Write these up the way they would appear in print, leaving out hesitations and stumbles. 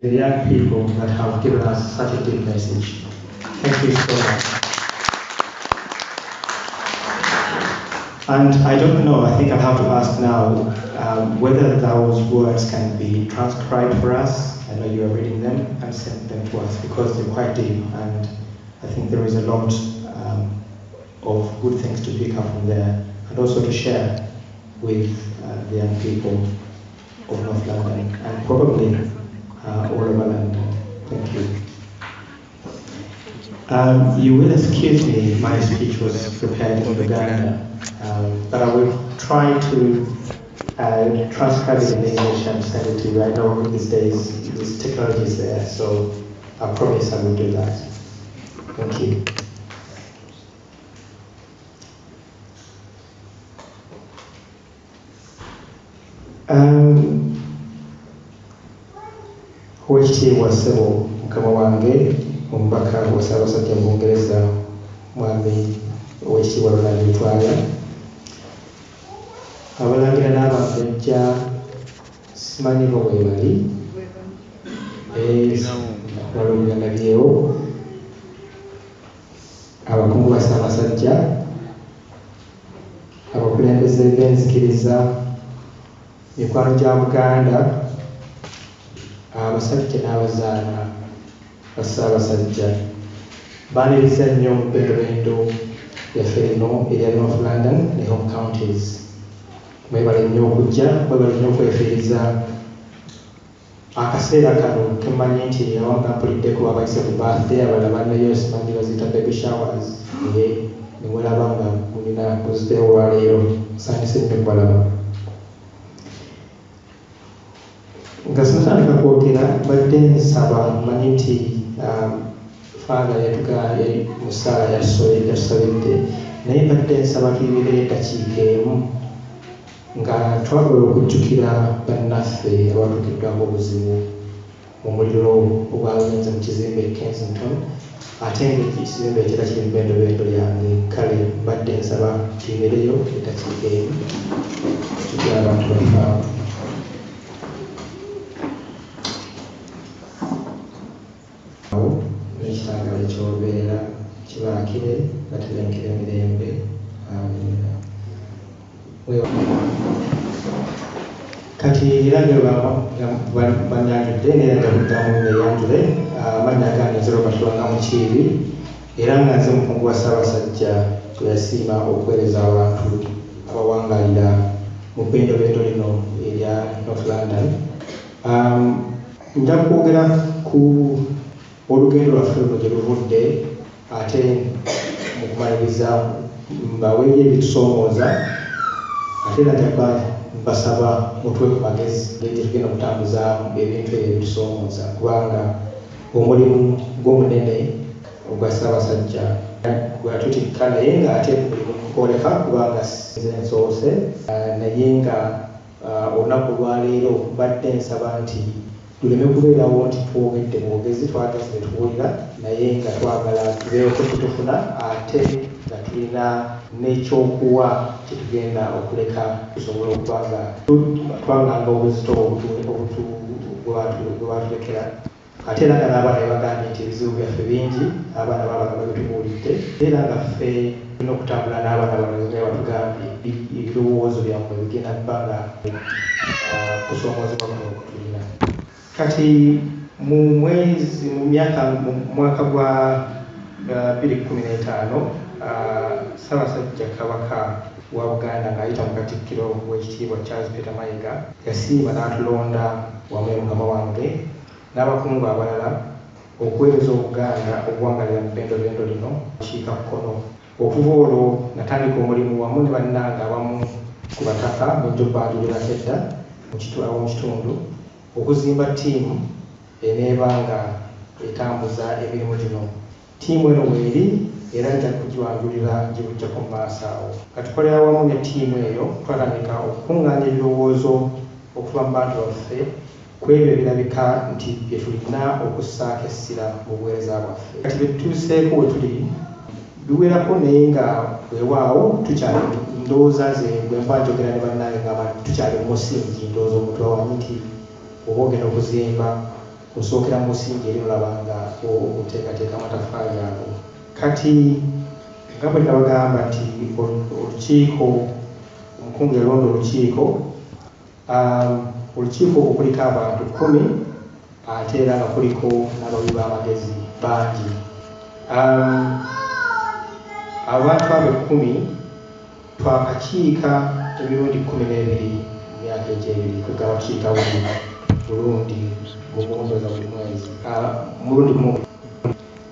The young people that have given us such a deep message. Thank you so much. And I don't know, I think I'll have to ask now whether those words can be transcribed for us. I know you are reading them, and send them to us because they're quite deep, and I think there is a lot of good things to pick up from there, and also to share with the young people of North London and probably all over London. Thank you. You will excuse me, my speech was prepared in Luganda, but I will try to transcribe it in English and send it to you. I know these days this technology is there, so I promise I will do that. Thank you. Oweekitiibwa ssebo mukama wange omubaka wa Ssaabasajja mu Bungereza, Mwami Oweekitiibwa Ronald Lutwala, abalangira n'abambejja simanyi bo bwe bali, waliwo nabyewo, abakungu ba Ssaabasajja, abakulembeze b'enzikiriza, mikwano gya Buganda, abasajja n'abazaana ba Ssaabasajja, baaniriza nnyo mu bbendobendo yaffe eno erya North London ne Home Counties. Mwebale nnyo okujja, mwebale nnyo okwefiiriza akaseera kano. Kemanyi nti abamu bampuliddeko abayise ku birthday, abalala bannayo simanyi baziyita baby showers, naye ne mweraba nga mulina kuziteewo olwaleero. Nsanyuse nnyo okubalaba. Nga sinnatandika kwogera, mbadde nsaba mmanyi nti Father yatugaye mu ssaala yatusabidde, naye mbadde nsaba tuyimirire eddakiika emu nga twagala okujjukira bannaffe abatuukiddwako obuzibu mu muliro ogwagenze mu kizimbe e Kensington, ate ng'ekizimbe ekyo era kiri mu bbendobendo lyange. Kale mbadde nsaba tuyimireyo eddakiika emu tujjukire abantu baffe abo. N'ekitangaala eky'olubeerera kibaakire batebenkere emirembe. Amiina. Kati era nga bannyanjudde era nja kuddamu neeyanjule. Amannya gange nze Robert Lwanga Mukiibi, era nga nze mukungu wa Ssaabasajja gwe yasiima okuweereza abantu abawangaalira mu bbendobendo lino erya North London. Nja kwogera ku olugendo lwaffe luno gye luvudde, ate mu kumaliriza mbaweeyo ebitusoomooza, ate era nja mbasaba mutuwe ku magezi engeri gye tugenda okutambuzaamu ebintu ebyo ebitusoomooza, kubanga omulimu gw'omunene ogwa Ssaabasajja gwatutikka, naye ng'ate mulimu kwoleka kubanga nze nsoose, naye nga olunaku olwaleero mbadde nsaba nti tuleme kubeerawo nti twogedde bwogezi, twagezi ne tuwulira, naye nga twagala tubeereko tutufuna ate nga tulina n'ekyokuwa kye tugenda okuleka tusobola okuba nga twanganga obuzito bwe batulekera. Ate era nga n'abaana be bagambye nti ebizibu byaffe bingi, abaana baabano babitubuulidde, era nga ffe tulina okutambula n'abaana bano nga batugambye ebirowoozo byammwe bigenda kuba nga kusoomoozebwa kuno kwe tulina. Kati mu mwezi mu myaka mu mwaka gwa 2015, Ssaabasajja Kabaka wa Buganda ng'ayita mu Katikkiro w'Ekitiibwa Charles Peter Mayiga yasiima n'atulonda wamu ne mukama wange n'abakungu abalala okuweereza Obuganda obuwangalira mu bbendobendo lino kiika kkono. Okuva olwo natandika omulimu wamu ne bannange abamu ku bataka bwe nja obbanjulirako edda ab'omu kitundu okuzimba ttiimu eneeba nga etambuza emirimu gino. Ttiimu eno weeri era nja kugiwanjulira gibujjako mu maaso awo. Nga tukolera wamu ne ttiimu eyo, twatandika okukuŋŋaanya ebirowoozo okuva mu bantu baffe ku ebyo ebirabika nti bye tulina okussaako essira mu buweereza bwaffe. Kati bye tutuuseeko we tuli biwerako, naye nga weewaawo tukyali, ndowooza nze bwe nva njogera ne bannange ngamba tukyali mu musingi. Ndowooza omuntu awamanyi nti oba ogenda okuzimba Osookera mu musingi eri olaba nga oteekateeka amataffaali ago. Kati nga bwe nabagamba nti olukiiko, omukungu yalonda olukiiko, olukiiko okwo kuliko abantu 10, ate era nga kuliko n'abawi b'amagezi bangi. Abantu abo 10 twakakiika emirundi 12 mu myaka egy'ebiri, kwegamba tukiika buli mulundi gumu buli mwezi, mulundi gumu.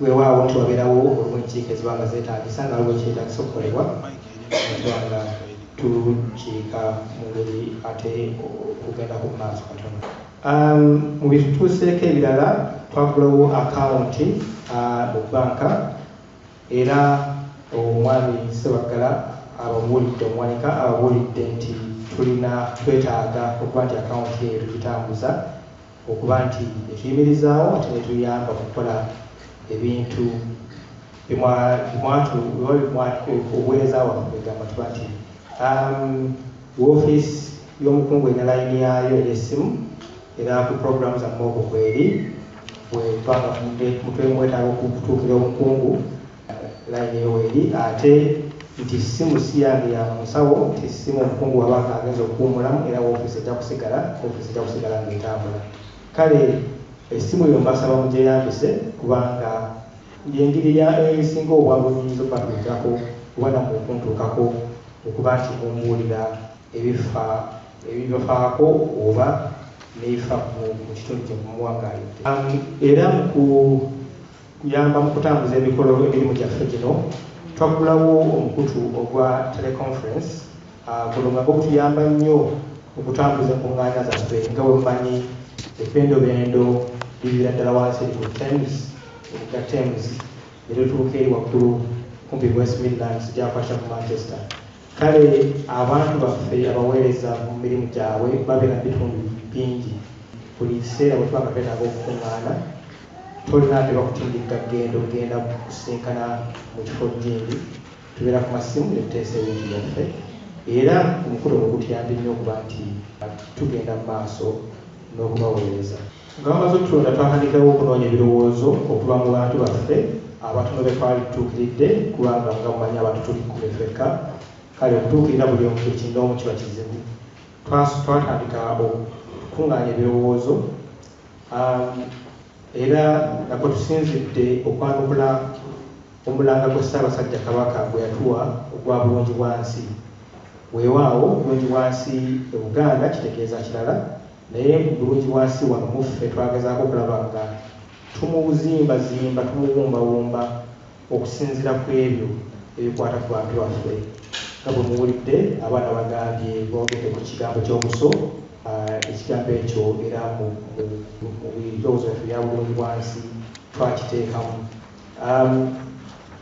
Weewaawo nti wabeerawo olumu enkiiko eziba nga zeetaagisa, nga waliwo ekyetaagisa okukolebwa, tuba nga tukiika mu ngeri ate okugendako mu maaso katono. Mu bitutuuseeko ebirala, twagulawo akawunti mu bbanka, era omwami Ssebaggala ababuulidde, omuwanika ababuulidde nti tulina twetaaga okuba nti akawunti eyo tugitambuza okuba nti etuyimirizaawo ate netuyamba okukola ebintu obuweereza waffe. Egamba tuba nti woofiisi y'omukungu erina layini yaayo ey'essimu, era ku programu zammwe okwo kweri bwebanga mutwe mwetaaga okutuukira omukungu, layini eyo weeri. Ate nti ssimu si yange ya mu nsawo, nti ssimu omukungu wabanga agenza okuwummulamu, era woofiisi ejja kusigala, woofiisi ejja kusigala ng'etambula. Kale essimu eyo mbasaba mugyeyambise, kubanga y'engeri esinga obwangu nyinza okubatuukirako oba nammwe okuntuukako, okuba nti mumbuulira ebifa ebibafaako oba n'ebifa mu kitundu kye muwangaalidde. Era mu kuyamba mu kutambuza emikolo emirimu gyaffe gino, twaggulawo omukutu ogwa teleconference. Guno nga gutuyamba nnyo okutambuza enkuŋŋaana zaffe. Nga bwe mumanyi, ebbendobendo liviira ddala wansi eri ku Thames, omugga Thames, ne lutuuka eri waggulu kumpi West Midlands, gyakwatira ku Manchester. Kale abantu baffe abaweereza mu mirimu gyabwe babeera mu bitundu bingi. Buli kiseera bwe tuba nga twetaaga okukuŋŋaana, tolina ate bakutindigga genda ogenda kusinkana mu kifo gindi, tubeera ku masimu ne tuteesa ebintu byaffe. Era omukulu ogwo gutuyambye nnyo okuba nti tugenda mu maaso n'okubaweereza. Nga bamaze okutulonda, twatandikirawo okunoonya ebirowoozo okuva mu bantu baffe abatono be twali tutuukiridde, kubanga nga mumanyi abantu tuli 10 ffekka. Kale okutuukirira buli omu kinnoomu kiba kizibu. Twatandika okukuŋŋaanya ebirowoozo, era nakwe tusinzidde okwanukula omulanga gwa Ssaabasajja Kabaka gwe yatuwa ogwa bulungi bwansi. Weewaawo bulungi bwansi e Buganda kitegeeza kirala, naye bulungi bwansi wano muffe twagezaako okulaba nga tumuzimbazimba, tumuwumbawumba okusinziira ku ebyo ebikwata ku bantu baffe. Nga bwe muwulidde abaana bagambye, boogedde ku kigambo ky'obuso, ekigambo ekyo era mu birowoozo byaffe bya bulungi bwansi twakiteekamu.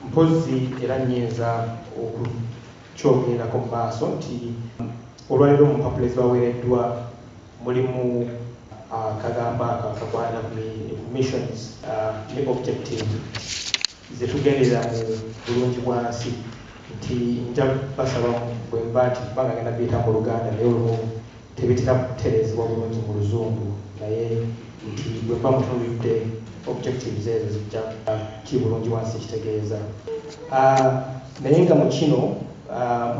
Mpozzi era nnyinza okukyogerako mu maaso nti olwaleero mu mpapula ezibaweereddwa mulimu akagamba ako akakwata ku missions ne objective zetugenderera mu bulungi bwansi, nti nja basaba bwe mba nti kubanga ngenda biyita mu Luganda, naye olumu tebitera kutereezebwa bulungi mu Luzungu, naye nti bwe mba mutunuulidde objectives ezo zijja ki bulungi bwansi kitegeeza. Naye nga mu kino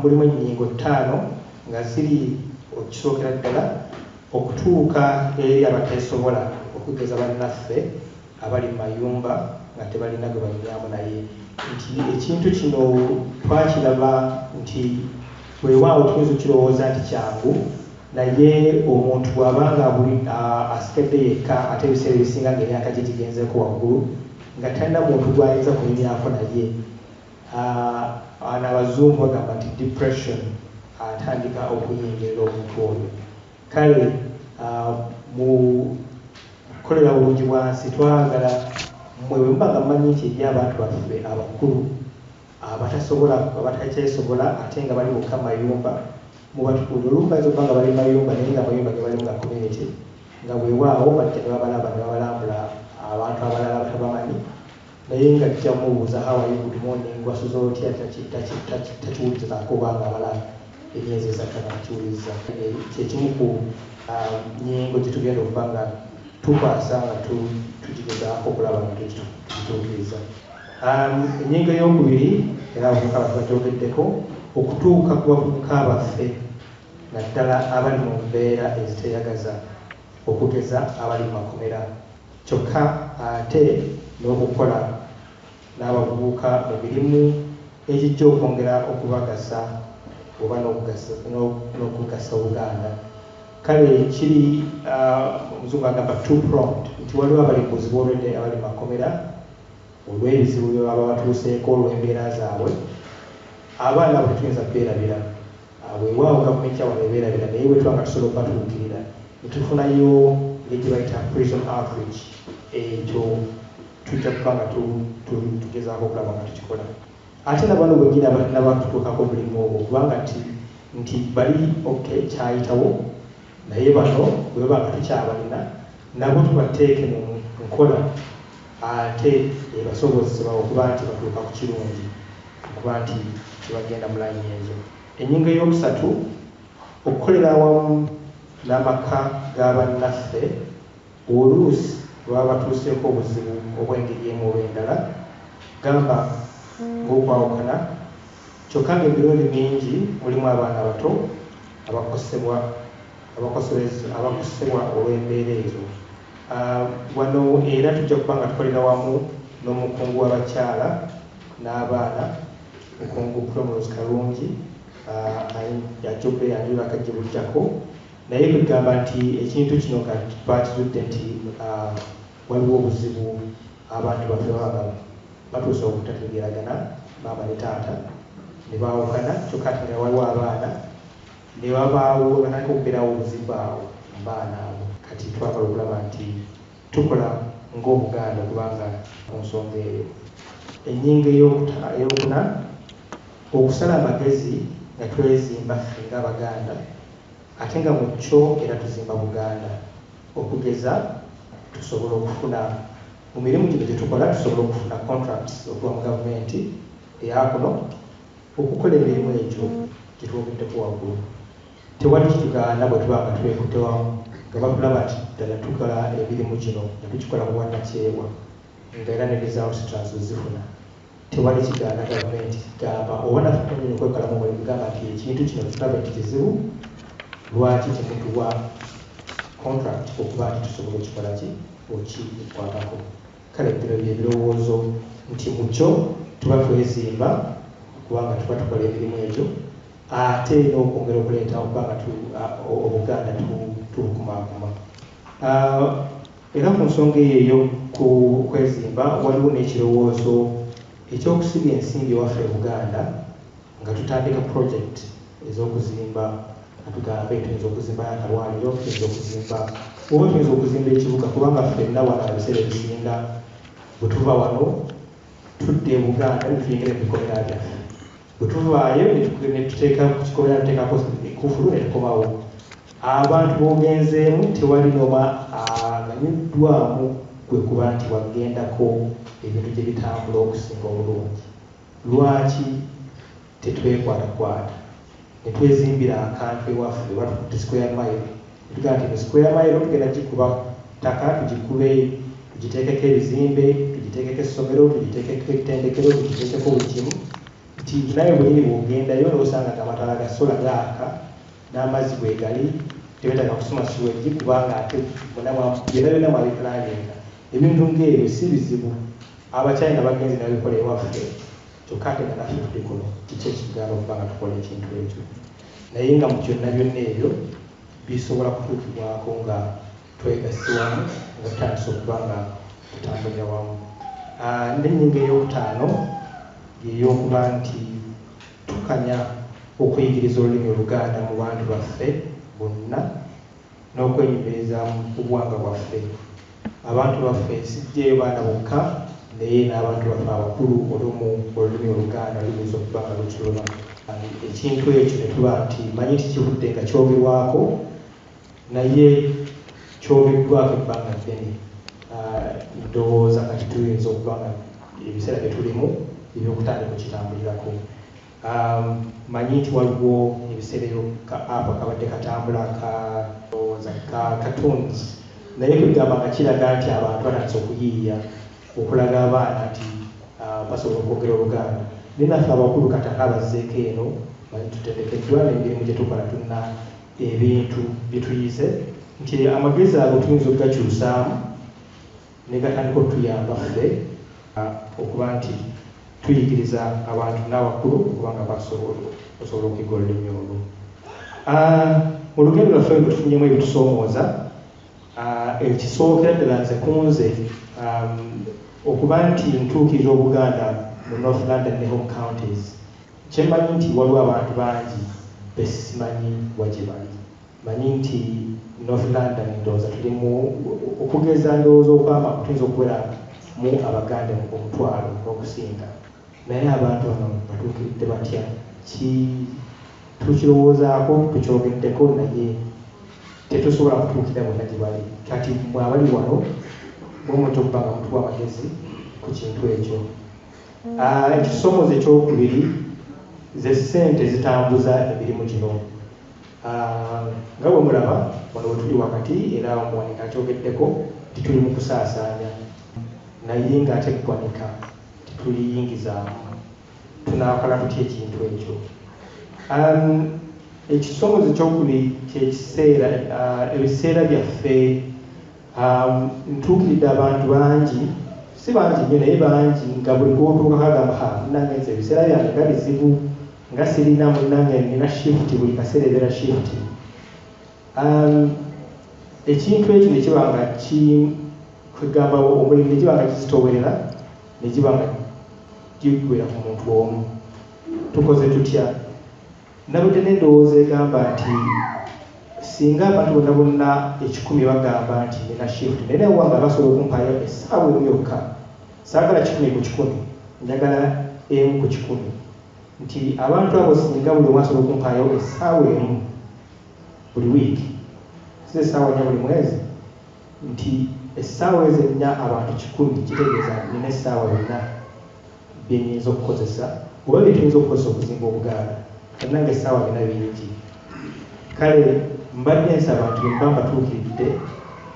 mulimu ennyingo 5 nga ziri okusookera ddala okutuuka eri abateesobola, okugeza bannaffe abali mu mayumba nga tebalina gwe banyumyamu. Naye nti ekintu kino twakiraba nti weewaawo tuyinza okukirowooza nti kyangu, naye omuntu bw'aba nga asigadde yekka, ate ebiseera ebisinga ng'emyaka gye gigenzeeko waggulu, nga talina muntu gw'ayinza kunyumyako naye, abazungu bagamba nti depression atandika okuyingirira omuntu oyo. Kale mu kukolera bulungi bwansi twagala mmwe bwe muba nga mumanyi nti eri abantu baffe abakulu abatasobola, abatakyesobola, ate nga bali bokka mu mayumba, mubatukuulire. Olumu bayinza okuba nga bali mu mayumba, naye nga amayumba ge balimu ga community, nga weewaawo bajja ne babalaba ne babalambula abantu abalala batabamanyi, naye nga ajja mubuuza how are you, good morning, wasuze otya, takiwulirizaako oba nga abala emyezi 3 nga takiwuliriza. Kyekimu ku nnyingo gye tugenda okuba nga Tukwasa nga tugigezaako okulaba nga tugituukiriza. Ennyingo ey'okubiri era abavubuka baffe bagyogeddeko, okutuuka ku bavubuka baffe naddala abali mu mbeera eziteeyagaza, okugeza abali mu makomera, kyokka ate n'okukola n'abavubuka mu mirimu egijja okwongera okubagasa oba n'okugasa Obuganda. Kale kiri omuzungu agamba two pronged, nti waliwo abali mu buzibu already, abali mu makomera olw'ebizibu bye baba batuuseeko olw'embeera zaabwe. Abaana abo tetuyinza kubeerabira. Weewaawo gavumenti yawano ebeerabira, naye bwe tuba nga tusobola okubatuukirira ne tufunayo engeri gye bayita prison outreach, ekyo tujja kuba nga tugezaako okulaba nga tukikola. Ate na bano bennyini abatannabatuukako omulimu ogwo, kubanga nti bali okay kyayitawo, naye bano bwe baba nga tukyabalina nabo tubateeke mu nkola ate ebasobozesa okuba nti batuuka ku kirungi, okuba nti tebagenda mu layini ezo. Ennyingo ey'okusatu, okukolera awamu n'amaka ga bannaffe oluusi bwe baba batuuseeko obuzibu obw'engeri emu oba endala, gamba ng'okwawukana, kyokka ng'emirundi mingi mulimu abaana abato abakosebwa olw'embeera ezo. Wano era tujja kuba nga tukolera wamu n'omukungu w'abakyala n'abaana, mukungu Primrose Karungi, yajja okubeeyanjulako gye bujjako. Naye kugamba nti ekintu kino nga twakizudde nti waliwo obuzibu, abantu baffe baba nga batuuse obutategeeragana, maama ne taata ne baawukana, kyokka ate nga waliwo abaana ne babaawo batandika okubeerawo obuzibu awo mu baana abo. Kati twagala okulaba nti tukola ng'Obuganda kubanga ku nsonga eyo. Ennyingo ey'okuna, okusala amagezi nga twezimba ffe ng'Abaganda, ate nga mu kyo era tuzimba Buganda. Okugeza tusobola okufuna mu mirimu gino gye tukola, tusobola okufuna contracts okuva mu gavumenti eyakuno okukola emirimu egyo gye twogeddeko waggulu. Tewali kitugaana bwe tuba nga twekutte wamu, nga batulaba nti ddala tukola emirimu gino nga tukikola mu bwannakyewa, nga era ne results tuzifuna. Tewali kigaana gavumenti gamba oba naffe twenyini okwekolamu omulimu gamba nti ekintu kino tulabe nti kizibu, lwaki temutuwa contract okuba nti tusobola okikola ki okikwatako. Kale bino bye birowoozo nti mu kyo tuba twezimba kubanga tuba tukola emirimu egyo, ate n'okwongera okuleeta okuba nga Obuganda tubukumaakuma. Era ku nsonga eyo ey'okwezimba waliwo n'ekirowoozo ekyokusiga ensimbi ewaffe e Buganda nga tutandika project ez'okuzimba, nga tugambe tuyinza okuzimbayo akalwaliro, tuyinza okuzimba oba tuyinza okuzimba ekibuga, kubanga ffenna wano ebiseera ebisinga bwe tuva wano tudda e Buganda ne tuyingira mu bikomera byaffe. Bwe tuvaayo ne tuteeka ku kikomera, tuteekako ekufulu ne tukomawo. Abantu b'ogenzeemu tewali n'oba aganyuddwamu kwe kuba nti wagendako ebintu gye bitambula okusinga obulungi. Lwaki tetwekwatakwata ne twezimbira akantu ewaffe oba tukutte square mile ne tugamba nti mu square mile tugenda gikuba ttaka, tugikube, tugiteekeko ebizimbe, tugiteekeko essomero, tugiteekeko ettendekero, tugiteekeko buli kimu, nti naye bwenyini bw'ogendayo n'osanga nga amataala ga solar gaaka n'amazzi bwe gali, tebeetaaga kusima sewage kubanga ate byonna byonna mwabipulaninga. Ebintu ng'ebyo si bizibu, Abachina bagenze ne babikola ewaffe, kyokka ate nga naffe tuli kuno. Kiki ekigaana okuba nga tukola ekintu ekyo? Naye nga mu byonna byonna ebyo bisobola kutuukibwako nga twegasse wamu, nga tutandise okuba nga tutambulira wamu. N'ennyingo ey'okutaano y'ey'okuba nti tukanya okuyigiriza olulimi Oluganda mu bantu baffe bonna n'okwenyumiriza mu buwangwa bwaffe. Abantu baffe, sijjeeyo baana bokka, naye n'abantu baffe abakulu olumu olulimi Oluganda luyinza okuba nga lukiruma. Ekintu ekyo ne tuba nti manyi nti kivudde nga kyogerwako, naye kyogeddwako ebbanga ddene. Ndowooza kati tuyinza okuba nga ebiseera bye tulimu ebyokutandika okukitambulirako. Manyi nti waliwo ebiseera ebyo ka app akabadde katambula ka ndowooza ka cartoons. Naye kwegamba nga kiraga nti abantu batandise okuyiiya okulaga abaana nti basobola okwogera Oluganda. Naye naffe abakulu kati abazzeeko eno tutendekeddwa n'emirimu gye tukola, tulina ebintu bye tuyize nti amagezi ago tuyinza okugakyusaamu ne gatandika okutuyamba ffe okuba nti tuyigiriza abantu n'abakulu kubanga basobola okuyiga olulimi olwo. Mu lugendo lwaffe luno tufunyemu ebitusoomooza. Ekisookera ddala nze kunze okuba nti ntuukirira Obuganda mu North London ne Home Counties, kyemmanyi nti waliwo abantu bangi besimanyi wa gye bali. Manyi nti North London ndowooza tulimu okugeza, ndowooza okwama tuyinza okubeera mu Abaganda 1000 n'okusinga, naye abantu bano batuukiridde batya? Tukirowoozaako, tukyogeddeko, naye tetusobola kutuukira bonna gye bali. Kati mwe abali wano mwe mujja okuba nga mutuwa amagezi ku kintu ekyo. Ekisomoozo ekyokubiri ze ssente zitambuza emirimu gino. Nga bwe mulaba wano we tuli wakati, era omuwanika akyogeddeko nti tuli mu kusaasaanya, naye ng'ate eggwanika tetuliyingizaamu. Tunaakola tutya ekintu ekyo? Ekisomoozo ekyokubiri kyekiseera, ebiseera byaffe. Ntuukiridde abantu bangi, si bangi nnyo naye bangi, nga buli gwotuukako agamba, "Ha, munnange nze ebiseera byange nga bizibu, nga sirina, munnange nina shift, buli kaseera ebeera shift." Ekintu ekyo ne kiba nga kwegamba omulimu ne giba nga gizitoowerera ne giba nga gigwera ku muntu omu. Tukoze tutya? Nabadde n'endowooza egamba nti singa abantu bonna bonna 100 bagamba nti nina shift, naye nawe nga basobola okumpaayo essaawa emu yokka, saagala 100 ku 100, njagala 1 ku 100, nti abantu abo singa buli omu asobola okumpaayo essaawa emu buli wiiki, si essaawa 4 buli mwezi, nti essaawa ezo 4 abantu 100, kitegeeza nina essaawa 4 bye nnyinza okukozesa oba bye tuyinza okukozesa okuzimba Obuganda. Bannange, essaawa 4 bingi. Kale mbadde nsaba nti mba mbatuukiridde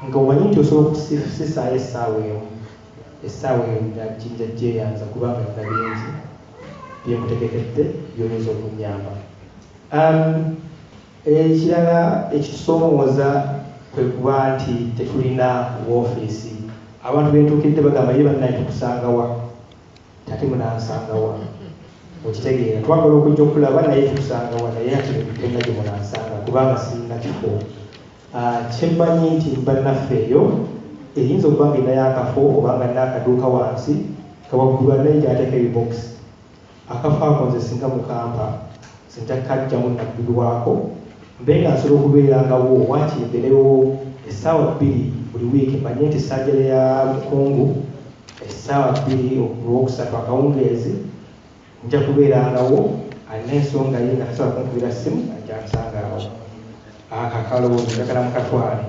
nga omanyi nti osobola okusisaayo essaawa emu, essaawa eyo nja gyeyanza, kubanga nina bingi byenkutegekedde by'oyinza okunnyamba. Ekirala ekitusoomooza kwe kuba nti tetulina woofiisi. Abantu bentuukiridde bagamba, "Ye bannange, tukusangawa?" Ate munansangawa? Okitegeera, twagala okujja okulaba, naye tukusangawa? Naye ati tolina gye munansanga kubanga sirina kifo. Kyemmanyi nti bannaffe eyo eyinza okuba nga erinayo akafo oba nga nina akaduuka wansi kawaggulu alinayo gy'ateeka ebibokisi. Akafo ako nze singa mukampa, nja kajjamu nabbirwako mbe nga nsobola okubeerangawo, waakiri mbeerewo essaawa 2 buli wiiki. Manye nti surgery ya mukungu essaawa 2 Olwokusatu akawungeezi nja kubeerangawo, alina ensonga ye nga tasobola kunkubira ssimu ajja nsanga awo. Ako akalowoozo njagala mukatwale.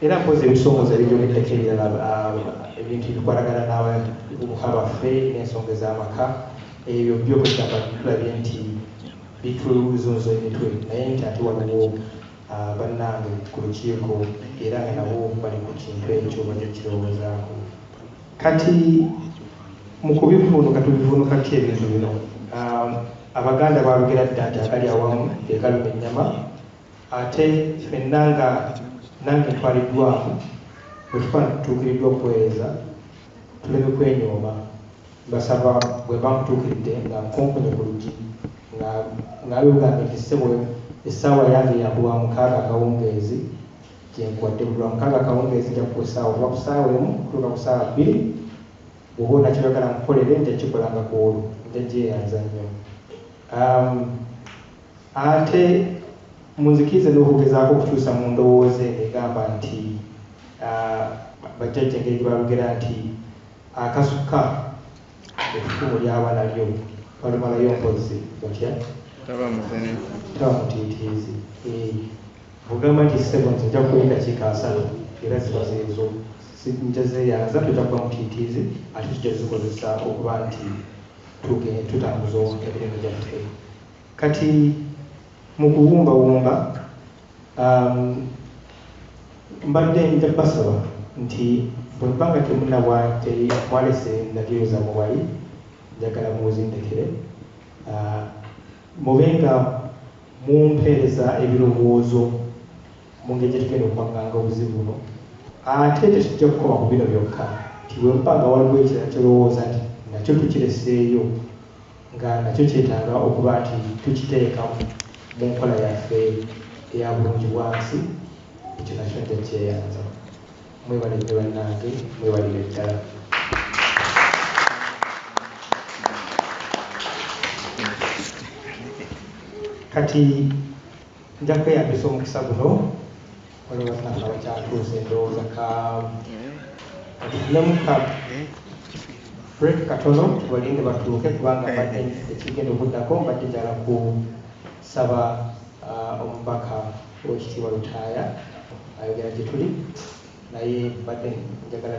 Era mpozi ebisomooza ebyogeddeko ebirala, ebintu ebikwatagana n'abavubuka baffe n'ensonga ez'amaka, ebyo byo kwegamba tulabye nti bituzunza emitwe, naye nti ate waliwo bannange ku lukiiko era nga nabo bali ku kintu ekyo, bajja kukirowoozaako. Kati mu kubivuunuka, tubivuunuka ki ebintu bino? Abaganda balugera dda nti akali awamu tekaluma ennyama. Ate ffenna nga nange ntwaliddwamu, bwe tuba tutuukiriddwa okuweereza, tuleme kwenyooma. Mbasaba bwe mba nkutuukiridde nga nkonkonye ku luggi, nga naawe ogambe nti, "Ssebo, essaawa yange yakulwa 6 akawungeezi gyenkuwadde. Buli lwa 6 akawungeezi nja kuwa essaawa okuva ku ssaawa 1 kutuuka ku ssaawa 2. Bw'oba olina kyoyagala nkukolere, nja kikolanga ku olwo, nja gyeyanza nnyo." Ate munzikirize n'okugezaako okukyusa mu ndowooza eno egamba nti bajjajja engeri gye balugera nti akasuka effumu lyaba nalyo balumalayo mpozi batya? Taba mutene. Taba mutiitiizi. Bw'ogamba nti, "Ssebo, nze nja kukuwa eddakiika 30," era ziba zeezo, nja zeeyanza, tojja kuba mutiitiizi, ate tujja zikozesa okuba nti tutambuza emirimu gyaffe. Kati mu kuwumbawumba, Mbadde nja basaba nti bwe mba nga temunnaba mwalese ndagiriro zammwe wali, njagala muzindekere, mube nga mumpeereza ebirowoozo mu ngeri gye tugenda okwaŋŋanga obuzibu buno. Ate tetujja kukoma ku bino byokka, nti bwe mba nga waliwo ekirala ky'olowooza nti nakyo tukireseeyo nga nakyo kyetaaga okuba nti tukiteeka mu nkola yaffe eya bulungi bwansi, ekyo nakyo nja kyeyanza. Mwebale nnyo bannange, mwebalire ddala. Kati nja kweyambisa omukisa guno, waliwo bannaffe abakyatuuse, ndowooza ka katufunemu ka break katono tubalinde batuuke, kubanga mbadde ekigenda okuddako mbadde njagala kusaba omubaka ow'ekitiibwa Lutaaya ayogera gye tuli, naye mbadde njagala